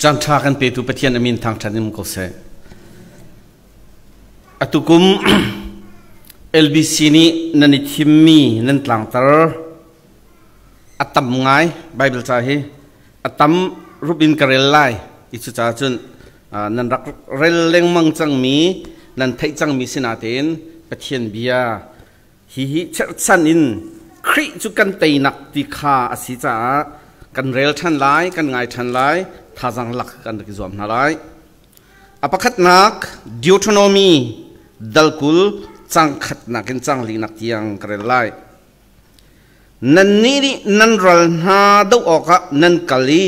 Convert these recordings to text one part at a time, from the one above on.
Caan ṭha kan petu Pathian a min thangṭhat in um ko seh. Atukum LBC nih nan i thimmi nan tlangtar a tam ngai Bible ca hi a tam rup in ka rel lai i cucaah cun nan rak rel lengmang cangmi nan theih cangmi sinatein Pathian bia hihi cherhchan in Khrih cu kan teinak ti kha a si caah kan rel ṭhan lai, kan ngai ṭhan lai, thazaang lak kan rak i zuam hna lai. A pakhatnak Deuteronomy dal 20 cang khatnak in cang linak tiang ka rel lai. Nannih nih nan ral hna doh awkah nan kal i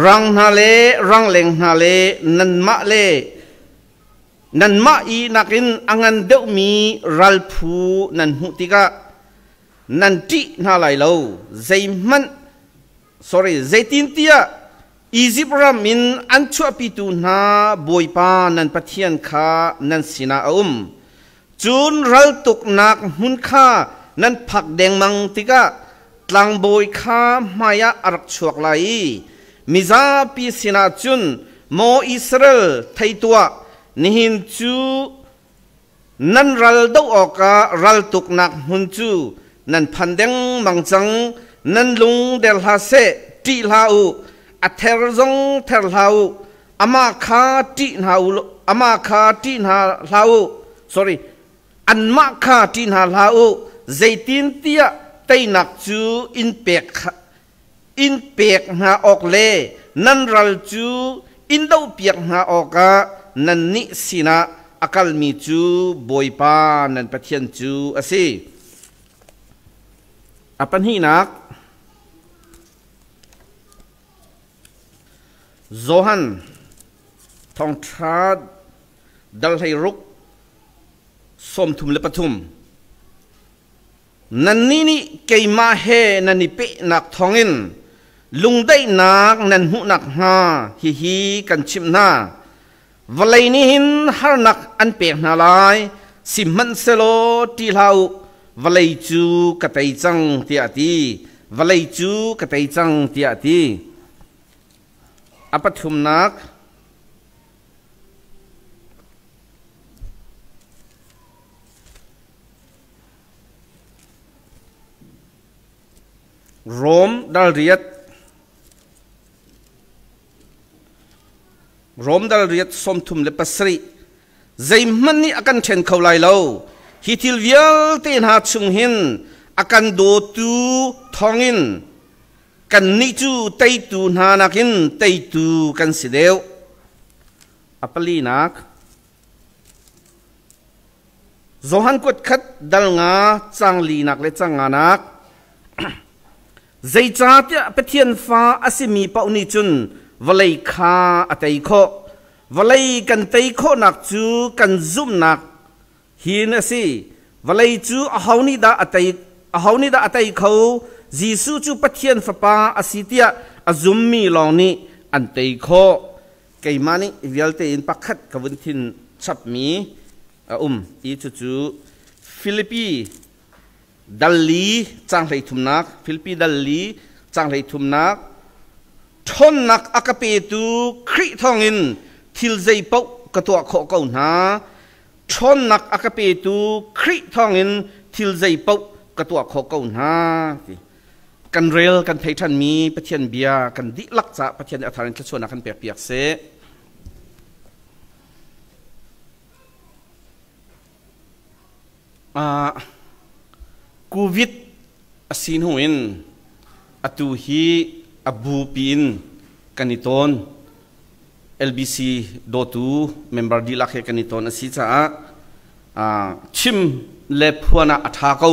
rang hna le rangleng hna le nanmah le Nanmah i nakin a ngan deuhmi ralphu nan hmuh tikah nan ṭih hna lai lo. Zeihmanh, sorry, zeitintiah Izipt ram in an chuahpitu hna Bawipa nan Pathian kha nan sinah a um. Cun raltuknak hmun kha nan phak dengmang tikah tlangbawi kha hmaiah a rak chuak lai i mizapi sinah cun, Maw Israel, thei tuah, nihin cu nan ral doh awkah raltuknak hmun cu nan phan dengmang cang, nan lung der hlah seh, ṭih hlah u, a ther zong ther hlah u, amah kha ṭih hna u amah kha ṭih hna hlah u sorry anmah kha ṭih hna hlah u zeitintiah teinak cu in pek in pek hna awk le nan ral cu in dohpiak hna awkah nannih sinah a kalmi cu Bawipa nan Pathian cu a si. A pahnihnak Johan thawngṭha dal 16 33 Nannih nih keimah he nan i pehnak thawngin lungdaihnak nan hmuh nakhnga hihi kan chimh hna. Vawlei nih hin harnak an pek hna lai, sihmanhsehlaw ṭih hlah u, vawlei cu ka tei cang, tiah a ti. Vawlei cu ka tei cang, tiah a ti. A pathumnak, Rom dal riat Rom dal riat 37 zeihmanh nih a kan ṭhen kho lai lo. Hi thil vialte hna chung hin a kan dawtu thawngin kannih cu teitu hna nakin teitu kan si deuh. A palinak Johan kuat khat dal nga cang linak le cang nganak Zeicahtiah Pathian fa a simi paoh nih cun vawlei kha a tei khawh. Vawlei kan tei khawhnak cu kan zumhnak hin a si. Vawlei cu aho nih dah a tei, aho nih dah a tei kho? Jesuh cu Pathian Fapa a si tiah a zummi lawng nih an tei khawh. Keimah nih vialte in pakhat ka vun thin chapmi a um i cucu Filipi dal li cang hlei thumnak Filipi dal li cang hlei thumnak ṭhawnnak a ka petu Khrih thawngin thil zei paoh ka tuah khawh ko hna ṭhawnnak a ka petu Khrih thawngin thil zei paoh ka tuah khawh ko hna ti kan rel kan thei ṭhanmi Pathian bia kan dihlak caah Pathian nih a thar in thluachuahnak kan pek piak seh. Covid a si hnu in atu hi a bupi in kan i tawn. LBC dawtu member dihlak he kan i tawn a si caah chim le phuan ah a ṭha ko,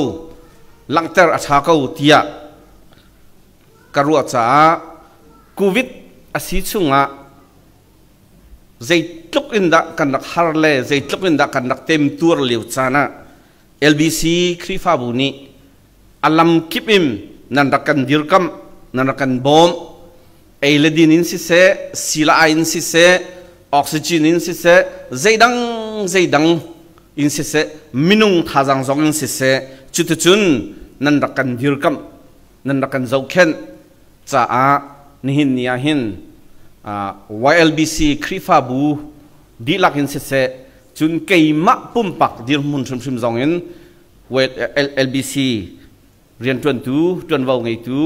langhter a ṭha ko tiah ka ruah caah Covid a si chungah zeitluk in dah kan rak har le zeitluk in dah kan rak temtuar lio caan ah LBC Khrihfabu nih a lam kip in nan rak kan dirkamh, nan rak kan bawmh. Ei le din in siseh, sila ai in siseh, oxygen in siseh, zeidang zeidang in siseh, minung thazaang zong in siseh, cuticun nan rak kan dirkamh, nan rak kan zohkhenh caah nihin ni ah hin YLBC Khrihfabu dihlak in siseh, cun keimah pumpak dirhmun hrimhrim zong in LBC rianṭuantu, ṭuanvo ngeitu,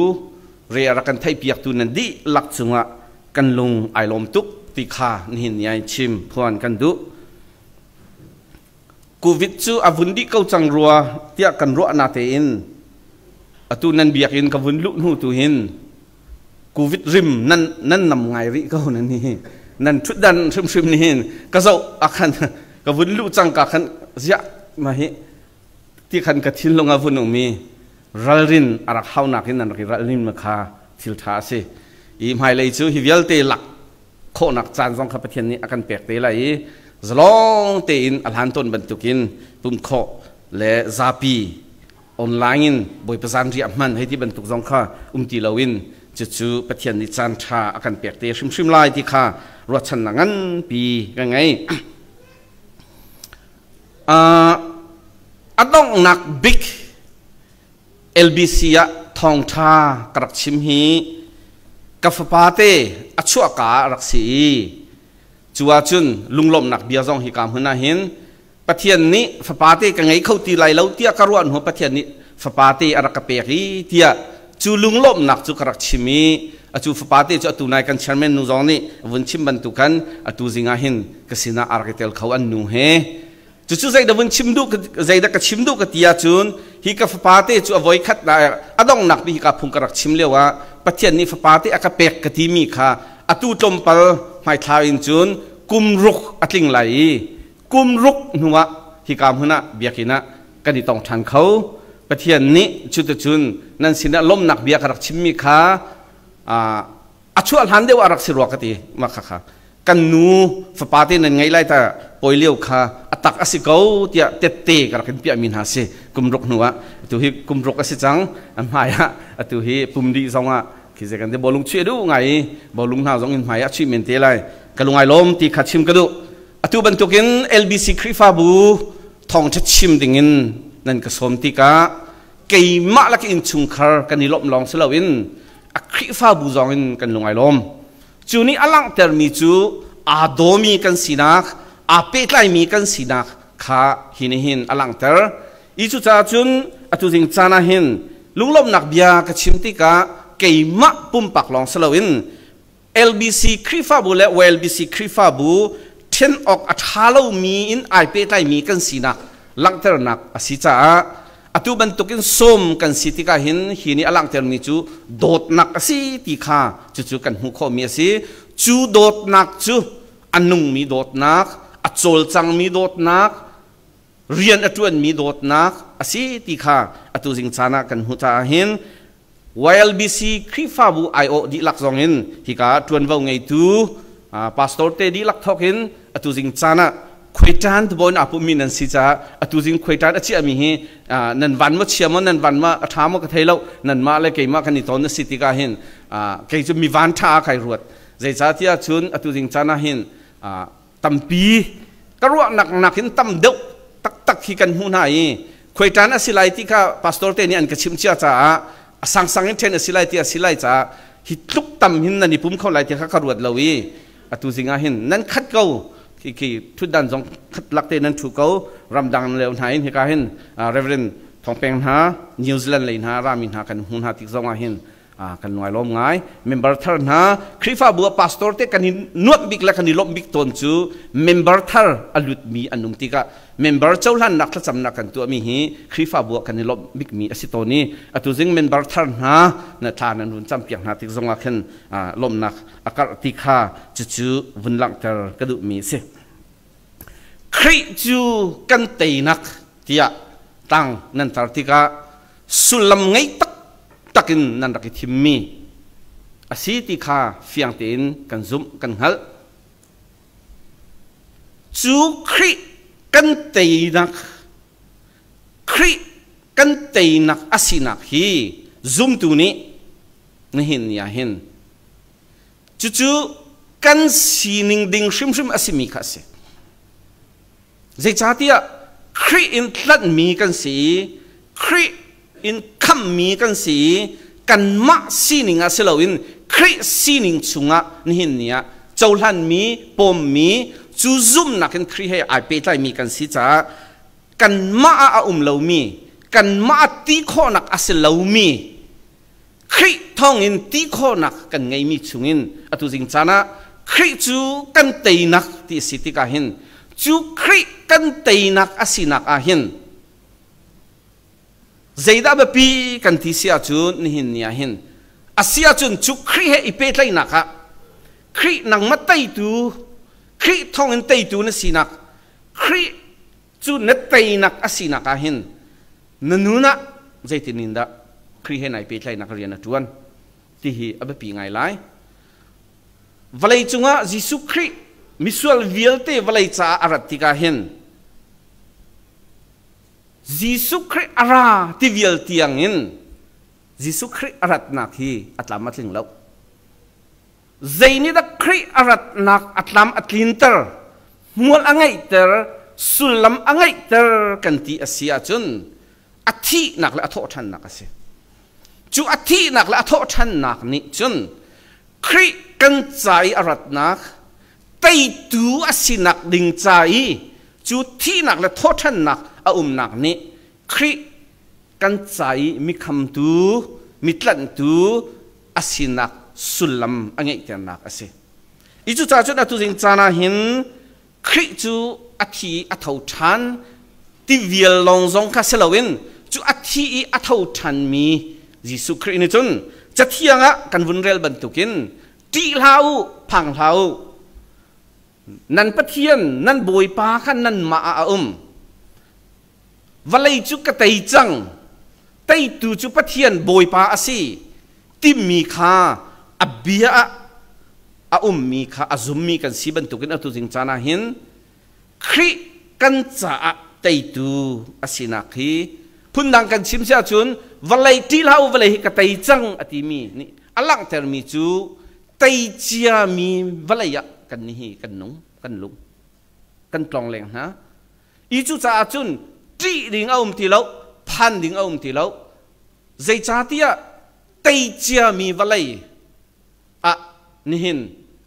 re a rak kan theihpiaktu nan dihlak cungah kan lung ai lawm tuk ti kha nihin ni ai chim phuan kan duh. Covid cu a vun dih ko cang rua tiah kan ruah na tein atu nan biakinn ka vun luh hnu tu hin Covid rim nan nan nam ngai rih ko nan ni nan ṭhutdan hrimhrim ni hin ka zoh akhan ka vun luh cang ka khan ziah ma hi ti khan ka thinlung a vun um i ralrin a rak haunak in nan rak i ralrin ma kha thil ṭha a si i hmailei cu hi vialte lak khawhnak caan zong kha Pathian nih a kan pek te lai i zalong tein a hlan tawn bantukin pum khawh le zapi online in Bawipa zanriah hman hei ti bantuk zong kha um ti loin cucu Pathian nih caan ṭha a kan pek te hrimhrim lai ti kha ruahchannak nganpi ka ngei. A donghnak bik LBC ah thawngṭha ka rak chim hi ka fapa te a chuahka ah a rak si i cu ahcun lunglawmhnak bia zong hi ka hmun ah hin Pathian nih fapa te ka ngei kho ti lai lo tiah ka ruah hnu Pathian nih fapa te a rak ka pek i tiah cu lunglawmhnak cu ka rak chim i atu fapa te cu atu nai kan chairman nu zong nih vun chim bantuk khan atu zing ah hin ka sinah a rak i tel kho an nu he. Cucu zeidah vun chim duh zeidah ka chim duh ka ti ahcun hi ka fapa te cu a voi khat a donghnak bi hi ka phung ka rak chim lio ah Pathian nih fapa te a ka pek ka timi kha atu tlawmpal hmaithlau in cun kum ruk a tling lai i kum ruk hnuah hika hmun ah biakinn ah kan i tong ṭhan kho. Pathian nih cuticun nan sinah lawmhnak bia ka rak chimmi kha a chuah hlan deuh ah rak si rua ka ti. Mah kha kha kan nu fapa te nan ngei lai ta pawi lio kha a tak a si ko tiah tette ka rak in piahmi hna si. Kum ruk hnu ah atu hi kum ruk a si cang. A hmai ah atu hi pum dih zong ah khi zei kan ti bawlung chuih duh ngai i bawlung hna zong in hmai ah chuih men te lai. Ka lungai lawm ti kha chim ka duh. Atu bantukin LBC Khrihfabu thawngṭha chim dingin nan ka sawm tikah keimah le ka innchungkhar kan i lawmh lawng si loin a Khrihfabu zong in kan lung ai lawm. Cu nih a langhtermi cu aa dawmi kan sinak, aa pehtlaimi kan sinak kha hi nih hin a langhter. I cucaah cun atu zing caan ah hin lunglawmhnak bia ka chim tikah keimah pumpak lawng si loin LBC Khrihfabu le YLBC Khrihfabu ṭhen awk a ṭha lomi in ai pehtlaimi kan sinak langhternak a si caah atu bantukin sawm kan si tikah hin hi nih a langhtermi cu dawtnak a si ti kha cucu kan hmuh khawhmi a si. Cu dawtnak cu a nungmi dawtnak, a cawlcangmi dawtnak, rian a ṭuanmi dawtnak a si ti kha atu zing caan ah kan hmuh caah hin YLBC Khrihfabu aiawh dihlak zong in hika ṭuanvo ngeitu pastor te dihlak thawk in atu zing caan ah khuaiṭan tubawi aa pummi nan si caah atu zing khuaiṭan a chiahmi hi nan van maw chia maw nan van ma a ṭha maw ka thei lo, nanmah le keimah kan i ton a si tikah hin kei cu mi van ṭha ah kai ruat. Zeicahtiah cun atu zing caan ah hin tampi ka ruahnak nakin tam deuh taktak hi kan hmuh hna i khuaiṭan a si lai ti kha pastor te nih an ka chimh cia caah a sangsang in ṭhen a si lai ti a si lai caah hi tluk tam hin nan i pum kho lai ti kha ka ruat lo i atu zing ah hin nan khat ko. Khi khi ṭhutdan zong khat lak te nan ṭhu ko. Ramdang leo hna in hika hin Reverend Thawngpeng hna, New Zealand lei hna rami hna kan hmu hna tik zong ah hin kan lungai lawm ngai. Member thar hna, Khrihfabu ah pastor te kan i nuamh bik le kan i lawmh bik tawn cu member thar a lutmi an um tikah member cohlannak thlacamnak kan tuahmi hi Khrihfabu ah kan i lawmh bikmi a si tawn i atu zing member thar hna na thla nan run campiak hna tik zongah khin lawmhnak a karh ti kha cucu vun langhter ka duhmi a si. Khrih cu kan teinak tiah tang nan tar tikah sullam ngei taktak in nan rak i thimmi a si ti kha fiang tein kan zumh, kan hngalh. Cu Khrih kan teinak, Khrih kan teinak a sinak hi zumtu nih nihin ni ah hin cucu kan sining ding hrimhrim a simi kha a si. Zeicahtiah Khrih in tlanhmi kan si i Khrih in khamhmi kan si i Kanmah sining ah si loin Khrih sining chungah nihin ni ah cohlanmi, pawmmi, cu zumhnak in Khrih he ai pehtlaimi kan si caah kanmah ah a um lomi, kanmah ah ti khawhnak a si lomi, Khrih thawngin ti khawhnak kan ngeimi chungin atu zing caan ah Khrih cu kan teinak ti a si tikah hin cu Khrih kan teinak a sinak ah hin zeidah biapi kan ti si ahcun nihin ni ah hin a si ahcun cu Khrih he i pehtlaihnak ah Khrih nangmah teitu, Khrih thawngin teitu na sinak, Khrih cu na teinak a sinak ah hin na nun ah zeitin in dah Khrih he nai pehtlaihnak rian a ṭuan ti hi a biapi ngai lai. Vawlei cungah Jesuh Khrih misual vialte vawlei caah a rat tikah hin Jesuh Khrih a ra ti vial tiang in Jesuh Khrih a ratnak hi a tlam a tling lo. Zei nih dah Khrih a ratnak a tlam a tlinter, hmual a ngeihter, sullam a ngeihter kan ti a si ahcun a thihnak le a thawhṭhannak a si. Cu a thihnak le a thawhṭhannak nih cun Khrih kan ca i a ratnak, teitu a sinak ding ca i cu thihnak le thawhṭhannak a umnak nih Khrih kan ca i mikhamtu, mitlanhtu a sinak sullam a ngeihternak a si. I cucaah cun atu zing caan ah hin Khrih cu a thi i a tho ṭhan ti vial lawng zong kha si loin cu a thi i a tho ṭhanmi Jesuh Khrih nih cun Cathiang ah kan vun rel bantukin ṭih hlah u, phang hlah u. Nan Pathian, nan Bawipa kha nanmah ah a um. Vawlei cu ka tei cang. Teitu cu Pathian Bawipa a si timi kha a bia ah a ummi kha a zummi kan si bantukin atu zing caan ah hin Khrih kan caah teitu a sinak hi phundang kan chim si ahcun vawlei ṭih hlah u, vawlei hi ka tei cang a timi nih a langhtermi cu tei ciami vawlei ah kan ni hi kan nung, kan lung, kan tlongleng hna. I cucaah cun ṭih ding a um ti lo, phan ding a um ti lo. Zeicahtiah tei ciami vawlei ah nihin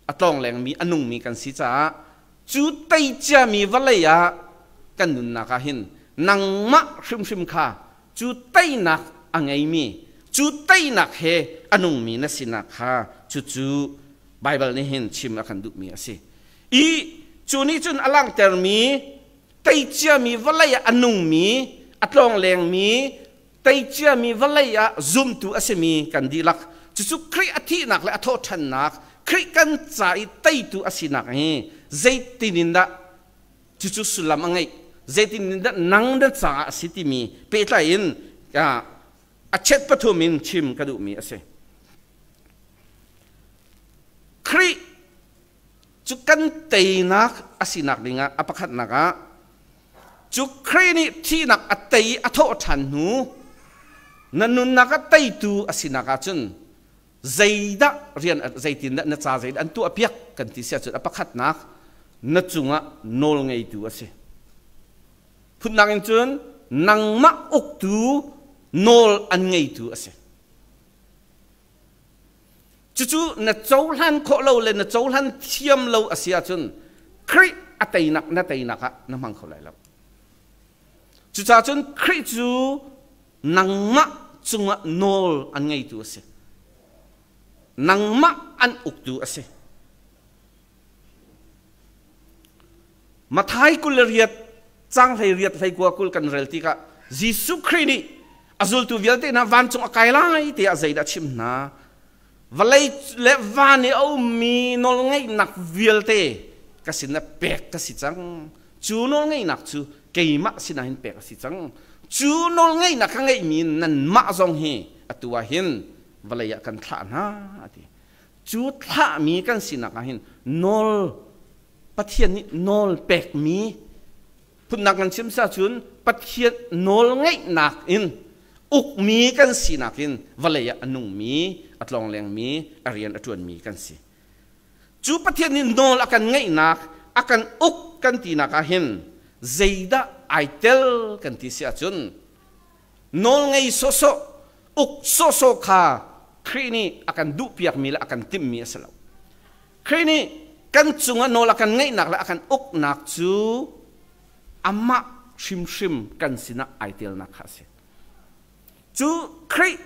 a tlawnglengmi, a nungmi kan si caah cu tei ciami vawlei ah kan nunnak ah hin nangmah hrimhrim kha cu teinak a ngeimi, cu teinak he a nungmi na sinak kha cucu Baibal nih hin chim a kan duhmi a si. I cu nih cun a langhtermi tei ciami vawlei ah a nungmi, a tlawnglengmi, tei ciami vawlei ah zumtu a simi kan dihlak cucu Khrih a thihnak le a thawhṭhannak, Khrih kan ca i teitu a sinak hi zeitin in dah cucu sullam a ngeih, zeitin in dah nang na caah a si timi pehtlai in a chet pathum in chim ka duhmi a si. Khrih cu kan teinak a sinak dingah a pakhatnak ah cu Khrih nih thihnak a tei a thawh ṭhan hnu na nunnak a teitu a sinak ahcun zeidah rian zeitindah na ca zeidah an tuah piak kan ti si ahcun a pakhatnak na cungah nawl ngeitu a si. Phundang in cun nangmah uktu nawl an ngeitu a si. Cucu na cohlan khawh lo le na cohlan thiam lo a si ahcun Khrih a teinak na teinak ah na hmang kho lai lo. Cucaah cun Khrih cu nangmah cungah nawl an ngeitu a si. Nangmah an uktu a si. Matthai 28 cang 18 hlei 20 kan rel tikah Jesuh Khrih nih a zultu vialte hna vancung a kai lai tiah zeidah a chim hna? Vawlei le van i a ummi nawlngeihnak vialte ka sinah pek ka si cang. Cu nawlngeihnak cu keimah sinah hin pek a si cang. Cu nawlngeihnak ka ngeihmi nanmah zong hi atu ah hin vawlei ah kan thlah hna a ti. Cu thlahmi kan sinak ah hin nawl Pathian nih nawl pekmi phunnak kan chim cun Pathian nawl ngeihnak in ukmi kan sinak in vawlei ah a nungmi, a tlawnglengmi, a rian a ṭuanmi kan si. Cu Pathian nih nawl a kan ngeihnak, a kan uk kan tinak ah hin zeidah ai tel kan ti si ahcun nawl ngei sawhsawh, uk sawhsawh kha Khrih nih a kan duhpiakmi le a kan timhmi a si lo. Khrih nih kan cungah nawl a kan ngeihnak le a kan uknak cu amah hrimhrim kan sinah ai telnak kha a si. Cu Khrih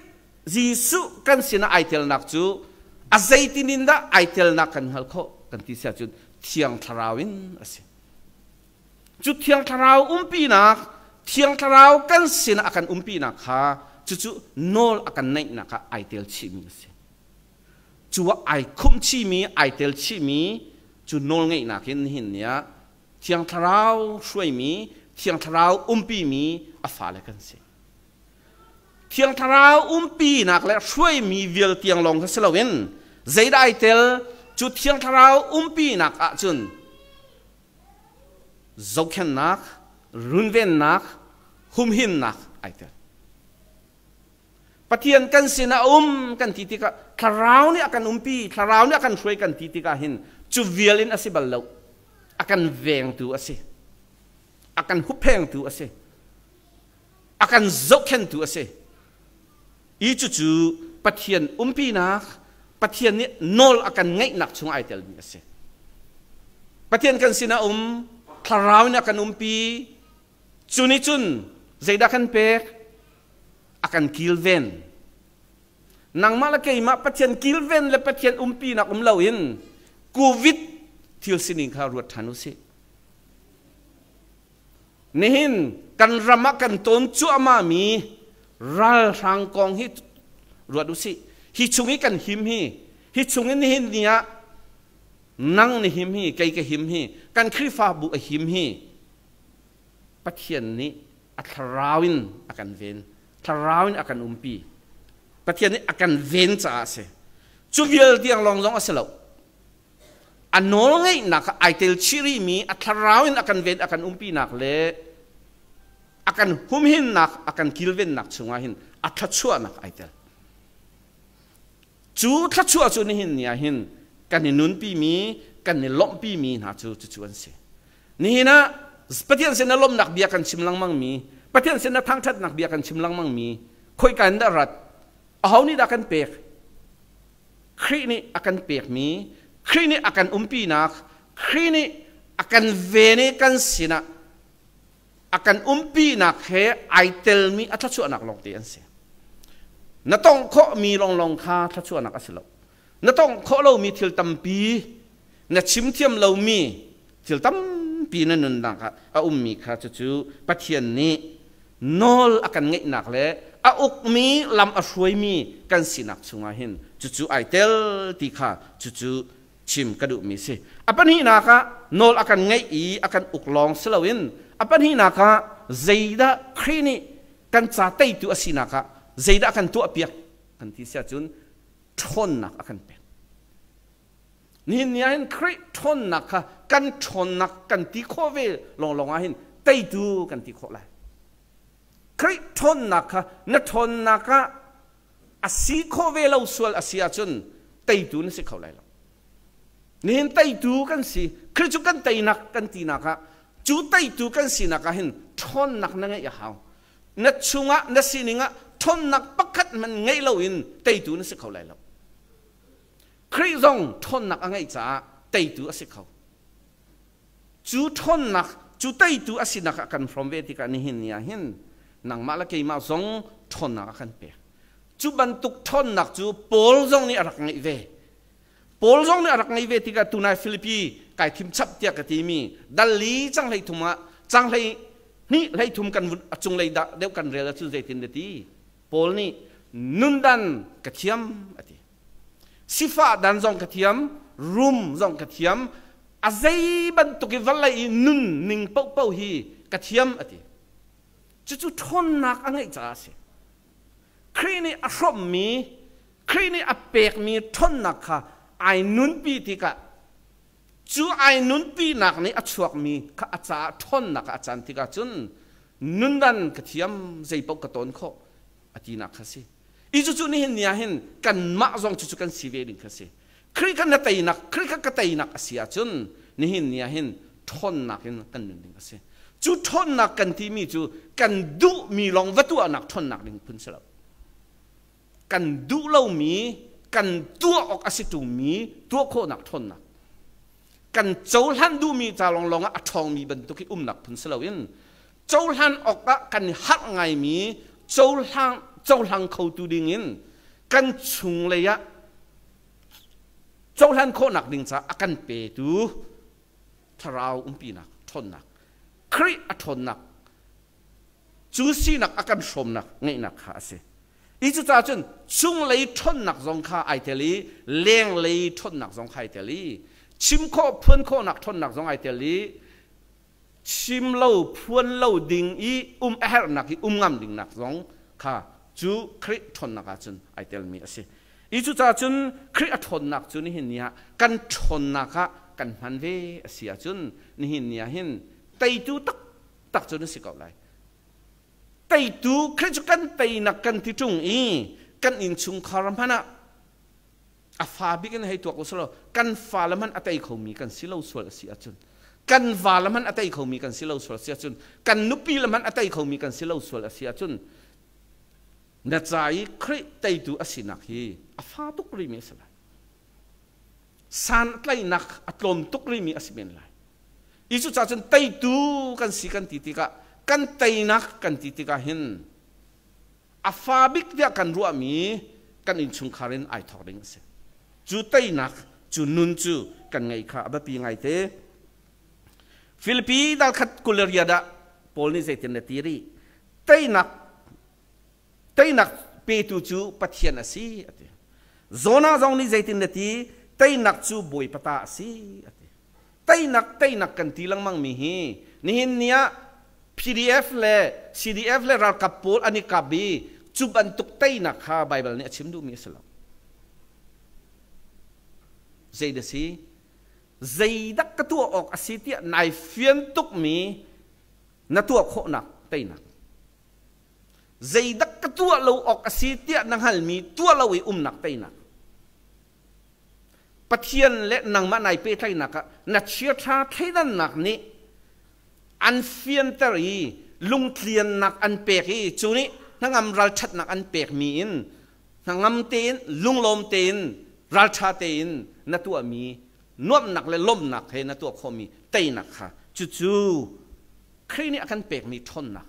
Jesuh kan sinah ai telnak cu a zeitin in dah ai telnak kan hngalh khawh kan ti si ahcun Thiang Thlarau in a si. Cu Thiang Thlarau umpinak, Thiang Thlarau kan sinah a kan umpinak kha cucu nawl a kan neihnak ah ai tel chihmi a si. Cu ah ai khumh chihmi, ai tel chihmi cu nawl ngeihnak in nihin ni ah Thiang Thlarau hruaimi, Thiang Thlarau umpimi a fale kan si. Thiang Thlarau umpinak le hruaimi vial tiang lawng kha si loin zeidah ai tel cu Thiang Thlarau umpinak ahcun zohkhenhnak, runvennak, humhimnak ai tel. Pathian kan sinah a um kan ti tikah Thlarau nih a kan umpi, Thlarau nih a kan hruai kan ti tikah hin cu vial in a si bal lo. A kan vengtu a si. A kan hupphengtu a si. A kan zohkhentu a si. I cucu Pathian umpinak, Pathian nih nawl a kan ngeihnak chung ai telmi a si. Pathian kan sinah um, Thlarau nih a kan umpi, cu nih cun zeidah kan pek? A kan kilven. Nangmah le keimah Pathian kilven le Pathian umpinak um loin COVID thil sining kha ruat ṭhan u sih. Nihin kan ram ah kan tawn cuahmahmi ralhrang kong hi ruat usih. Hi chung i kan him hi, hi chung in nihin ni ah nang ni him hi, kei ka him hi, kan Khrihfabu a him hi, Pathian nih a thlarau in a kan ven, thlarau in a kan umpi. Pathian nih a kan ven caah a si. Cu vial tiang lawng zong a si lo. A nawlngeihnak kha ai tel chih rihmi a thlarau in a kan ven a kan umpinak le a kan humhinnak a kan kilvennak chungah hin a thluachuahnak ai tel. Cu thluachuah cu nihin ni ah hin kan i nunpimi kan i lawmhpimi hna cu cucu an si. Nihin ah Pathian sin ah lawmhnak bia kan chim lengmangmi, Pathian sin ah thangṭhatnak bia kan chim lengmangmi, khoika in dah rat? Aho nih dah kan pek? Khrih nih a kan pekmi, Khrih nih a kan umpinak, Khrih nih a kan ven i kan sinah a kan umpinak he ai telmi a thluachuahnak lawngte an si. Na tongh khawhmi lawnglawng kha thluachuahnak a si lo. Na tongh khawh lomi thil tampi, na chim thiam lomi thil tampi na nunnak ah a ummi kha cucu Pathian nih nawl a kan ngeihnak le a ukmi lam a hruaimi kan sinak chungah hin cucu ai tel ti kha cucu chim ka duhmi si. A pahnihnak ah nawl a kan ngeih i a kan uk lawng si loin a pahnihnak ah zeidah Khrih nih kan ca teitu a sinak ah zeidah a kan tuahpiak kan ti si ahcun ṭhawnnak a kan pek. Nihin ni ah hin Khrih ṭhawnnak kha kan ṭhawnnak kan ti khawh ve lawnglawng ah hin teitu kan ti khawh lai. Khrih ṭhawnnak kha na ṭhawnnak ah a si khawh ve lo sual a si ahcun teitu na si kho lai lo. Nihin teitu kan si, Khrih cu kan teinak kan tinak ah cu teitu kan sinak ah hin ṭhawnnak na ngeih a hau. Na chungah na sining ah ṭhawnnak pakhat hmanh ngeih loin teitu na si kho lai lo. Khrih zong ṭhawnnak a ngeih caah teitu a si kho. Cu ṭhawnnak, cu teitu a sinak ah kan hrawm ve tikah nihin ni ah hin nangmah le keimah zong ṭhawnnak a kan pek. Cu bantuk ṭhawnnak cu Paul zong nih a rak ngeih ve. Paul zong nih a rak ngeih ve tikah tunai Filipi kai thim chap tiah ka timi dal li cang hlei thum ah cang hlei hnih hlei thum kan a cunglei dah deuh kan rel ahcun zeitin na ti? Paul nih nundan ka thiam a ti. Sifah dan zong ka thiam, rum zong ka thiam, a zei bantuk i vawlei i nun ning paohpaoh hi ka thiam a ti. Cucu ṭhawnnak a ngeih caah a si. Khrih nih a hrawmhmi, Khrih nih a pekmi ṭhawnnak kha ai nunpi tikah cu ai nunpinak nih a chuakmi kha a caah ṭhawnnak ah a can tikah cun nundan ka thiam zeipaoh ka tawn khawh a tinak kha si. I cucu nihin ni ah hin kanmah zong cucu kan si ve ding kha si. Khrih kha na teinak, Khrih kha ka teinak a si ahcun nihin ni ah hin ṭhawnnak in kan nun ding a si. Cu ṭhawnnak kan timi cu kan duhmi lawng va tuahnak ṭhawnnak ding phun si lo. Kan duh lomi, kan tuah awk a si ṭungmi tuah khawhnak ṭhawnnak. Kan cohlan duhmi ca lawnglawng ah a ṭhawngmi bantuk hi umnak phun si loin cohlan awkah kan i harh ngaimi cohlang cohlang khotu dingin kan chunglei ah cohlan khawhnak ding caah a kan petu thlarau umpinak ṭhawnnak, Khrih a ṭhawnnak cu sinak a kan hrawmnak ngeihnak kha a si. I cucaah cun chunglei ṭhawnnak zong kha ai tel i lenglei ṭhawnnak zong kha ai tel i chim khawh phuan khawhnak ṭhawnnak zong ai tel i chim lo phuan lo ding i um a herhnak i um ngam dingnak zong kha cu Khrih ṭhawnnak ah cun ai telmi a si. I cucaah cun Khrih a ṭhawnnak cu nihin ni ah kan ṭhawnnak ah kan hman ve a si ahcun nihin ni ah hin teitu taktak cu na si ko lai. Teitu Khrih cu kan teinak kan ti ṭung i kan innchungkhar hmanh ah a fa bik in hei tuak u selaw kan fale hmanh a tei khomi kan si lo sual a si ahcun, kan vale hmanh a tei khomi kan si lo sual a si ahcun, kan nupi le hmanh a tei khomi kan si lo sual a si ahcun, na ca i Khrih teitu a sinak hi a fa tuk rihmi a si lai. San a tlaihnak a tlawm tuk rihmi a si men lai. I cucaah cun teitu kan si kan ti tikah, kan teinak kan ti tikah hin a fa bik tiah kan ruahmi kan innchungkhar in ai thawk ding a si. Cu teinak, cu nun cu kan ngeih kha a biapi ngaite. Filipi dal khat 28 ah Paul nih zeitin a ti rih? Teinak teinak petu cu Pathian a si a ti. Jonah zong nih zeitin a ti? Teinak cu Bawipa ta a si a ti. Teinak teinak kan ti lengmang mi hi nihin ni ah PDF le CDF le ralkap pawl an i kap i cu bantuk teinak kha Baibal nih a chim duhmi a si lo. Zei dah si? Zeidak ka tuah awk a si tiah nai fian tukmi na tuah khawhnak teinak. Zeidak ka tuah lo awk a si tiah na hngalmi tuah lo i umnak teinak. Pathian le nangmah nai pehtlaihnak ah na chiaṭha thleidannak nih an fianter i lungtliannak an pek i cu nih hnangam ralṭhatnak an pekmi in hnangam tein, lunglawm tein, ralṭha tein na tuahmi nuamhnak le lawmhnak he na tuah khawhmi teinak kha cucu Khrih nih a kan pekmi ṭhawnnak,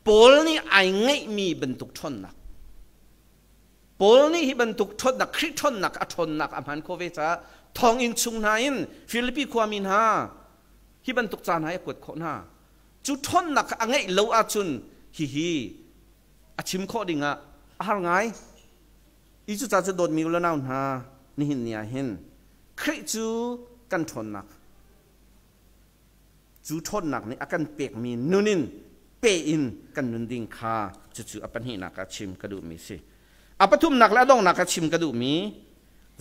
Paul nih ai ngeihmi bantuk ṭhawnnak. Paul nih hi bantuk ṭhawnnak, Khrih ṭhawnnak a ṭhawnnak a hman khawh ve caah thonginn chung hna in Filipi khuami hna hi bantuk ca hna hi a kuat khawh hna. Cu ṭhawnnak kha a ngeih lo ahcun hihi a chim khawh dingah a har ngai. I cucaah cu dawtmi u le nau hna, nihin ni ah hin Khrih cu kan ṭhawnnak, cu ṭhawnnak nih a kan pekmi nun in pe in kan nun ding kha cucu a pahnihnak ah chim ka duhmi si. A pathumnak le a donghnak ah chim ka duhmi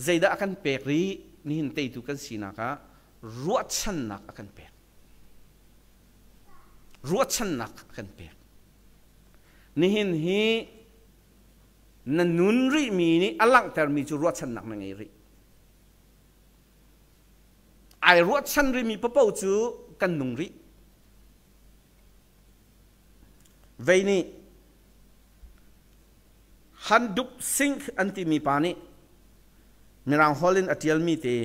zeidah a kan pek rih? Nihin teitu kan sinak ah ruahchannak a kan pek. Ruahchannak a kan pek. Nihin hi na nun rihmi nih a langhtermi cu ruahchannak na ngei rih. Ai ruahchan rihmi paoh cu kan nung rih. Vei nih Handup Singh an timi pa nih Mirang holh in a ṭialmi te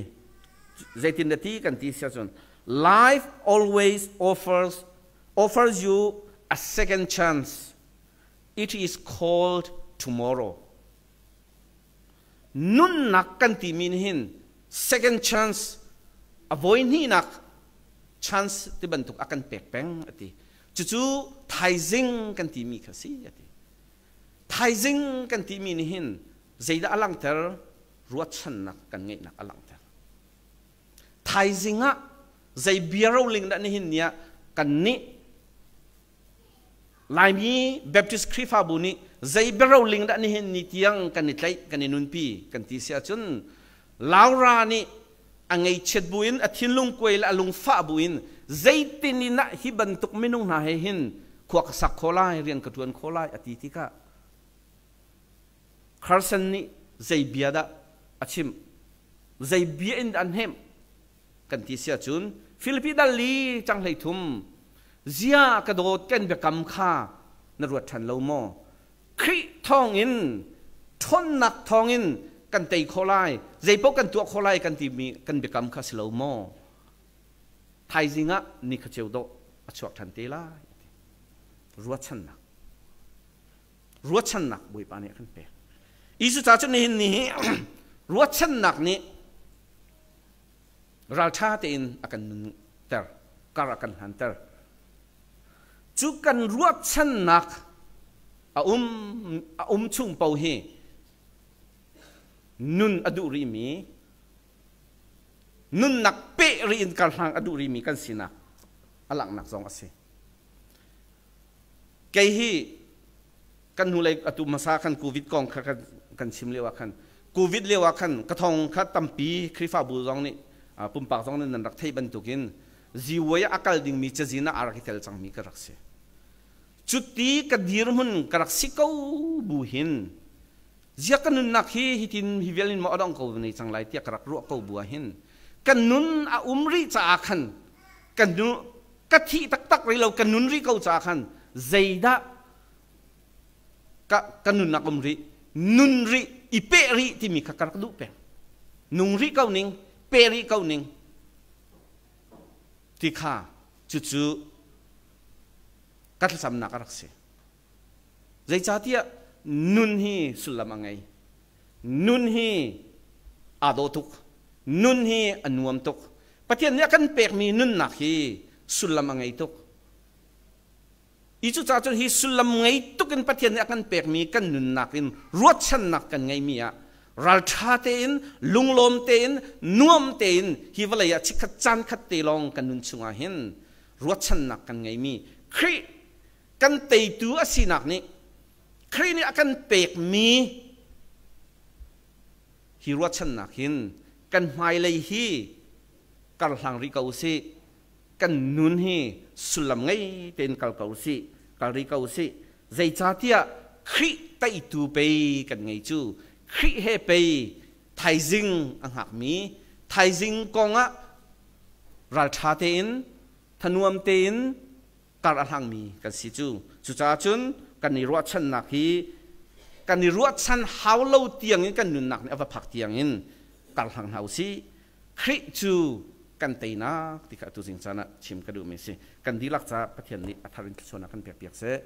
zeitin dah ti kan ti si ahcun, "Life always offers you a second chance. It is called tomorrow." Nunnak kan timi nih hin second chance, a voi hnihnak chance ti bantuk a kan pek peng a ti. Cucu thaizing kan timi kha si a ti. Thaizing kan timi nih hin zeidah a langhter? Ruahchannak kan ngeihnak a langhter. Thaizing ah zei bia roling dah nihin ni ah kan nih Laimi Baptist Khrihfabu nih zei biaroling dah nihin ni tiang kan i tlaih, kan i nunpi kan ti si ahcun, Laura nih a ngeichiat buin, a thinlung kuai le a lungfah buin zeitin in ah hi bantuk minung hna he hin khua ka sak kho lai, rian ka ṭuan kho lai a ti tikah Carson nih zei bia dah a chimh, zei bia in dah an hnemh kan ti si ahcun, Filipi dal li cang 13, "Zia ka dawt, kan biakam kha na ruat ṭhan lo maw? Khrih thawngin Ṭhawnnak thawngin kan tei khawh lai, zeipaoh kan tuah khawh lai kan timi kan biakam kha si lo maw? Thaizing ah ni kha ceu dawh a chuak ṭhan te lai. Ruahchannak. Ruahchannak Bawipa nih a kan pek. Isu ca cu nihin ni hi ruahchannak nih ralṭha tein a kan nunter, kar a kan hlanter. Cu kan ruahchannak a um chung paoh hi nun a duh rihmi, nunnak peh rih in karhlang a duh rihmi kan sinak a langhnak zong a si. Kei hi kan hnulei atu hmasa khan COVID kong kha kan chim lio ah khan COVID lio ah khan ka thong kha tampi Khrihfabu zong nih pumpak zong nih nan rak theih bantukin ziwei ah a kal dingmi cazin ah a rak i tel cangmi ka rak si. Cuti ka dirhmun ka rak si ko bu hin zia ka nunnak hi hitin hi vial in maw a dong ko nei cang lai tiah ka rak ruah ko bu ah hin kan nun a um rih caah khan kan nu ka thih taktak rih lo ka nun rih ko caah khan zeidah ka ka nunnak um rih nun rih i peh rih timi kha ka rak duh peng nung rih ko ning pe rih ko ning ti kha cucu ka thlacamnak a rak si. Zeicahtiah nun hi sullam a ngei. Nun hi aa dawh tuk. Nun hi a nuam tuk. Pathian nih a kan pekmi nunnak hi sullam a ngei tuk. I cucaah cun hi sullam ngei tuk in Pathian nih a kan pekmi kan nunnak in ruahchannak kan ngeimi ah ralṭha tein, lunglawm tein, nuam tein hi vawlei ah chikkhat caan khat te lawng kan nun chungah hin ruahchannak kan ngeimi Khrih kan teitu a sinak nih Khrih nih a kan pekmi hi ruahchannak hin kan hmailei hi karhlang rih ko usih, kan nun hi sullam ngei tein kal ko usih, kal rih ko usih. Zeicahtiah Khrih teitu pei kan ngei cu. Khrih he pei thaizing a hngakmi, thaizing kongah ralṭha tein thanuam tein kar a hlangmi kan si cu. Cucaah cun kan i ruahchannak hi kan i ruahchan hau lo tiangin kan nunnak nih a va phak tiangin kar hlang hna usih. Khrih cu kan teinak ti kha atu zing caan ah chim ka duhmi a si. Kan dihlak caah Pathian nih a thar in thluachuahnak kan pek piak seh.